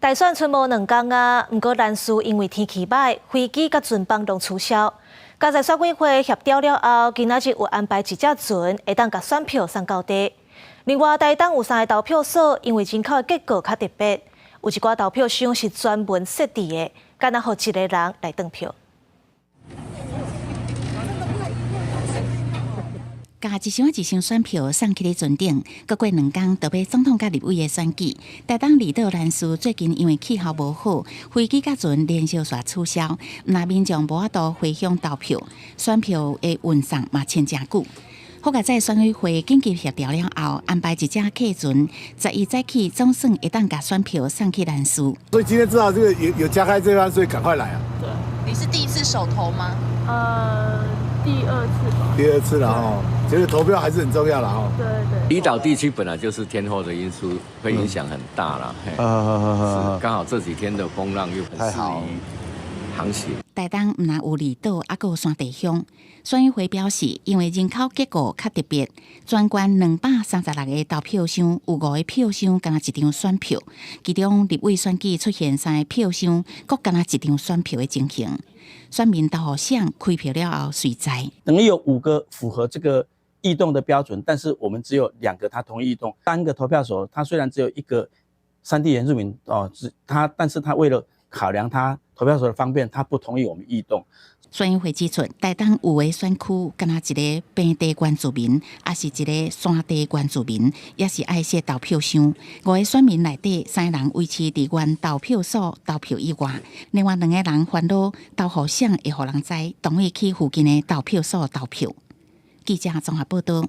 大選賰無2工啊，毋過蘭嶼因為天氣䆀，飛機佮船班攏取消。佳哉選委會協調了後，今仔日有安排一隻船會當共選票送到地。另外，台東有三个投票所，因為人口的結構較特別，有一寡投票箱是專門設置的，干焦予一个人來轉票。共一箱一箱選票送去咧船頂，閣過2工就欲總統佮立委的選舉。台東離島蘭嶼最近因為氣候無好，飛機佮船連續煞取消，毋但民眾無法度回鄉投票，選票的運送嘛千誠久。好佳哉選委會緊急協調了後，安排一隻客船，11早起總算會當共選票送去蘭嶼。所以今天知道這個有加開這班，所以趕快來啊！對，你是第一次首投嗎？第二次吧。第二次了哈，覺得投票還是很重要了哈。對對。離島地區本來就是天候的因素，會影響很大啦。是剛好這幾天的風浪又很適宜航行。台東毋但有離島，猶閣有山地鄉。選委會表示，因為人口結構較特別，全縣236個投票箱有五個票箱干焦一張選票，其中立委選舉出現三個票箱，閣干焦一張選票的情形。選民投予誰開票了後隨知。等於有五個符合這個異動的標準，但是我們只有兩個他同意異動，單個投票所他雖然只有一個山地原住民哦，只他，但是他為了考量他投票所的方便，他不同意我們異動。選委會指出，台東有的選區干焦一個平地原住民，抑是一个山地原住民，也是愛設投票箱。五个選民內底，三个人維持佇原投票所投票以外，另外兩個人煩惱投予誰會予人知，同意去附近的投票所投票。記者綜合報道。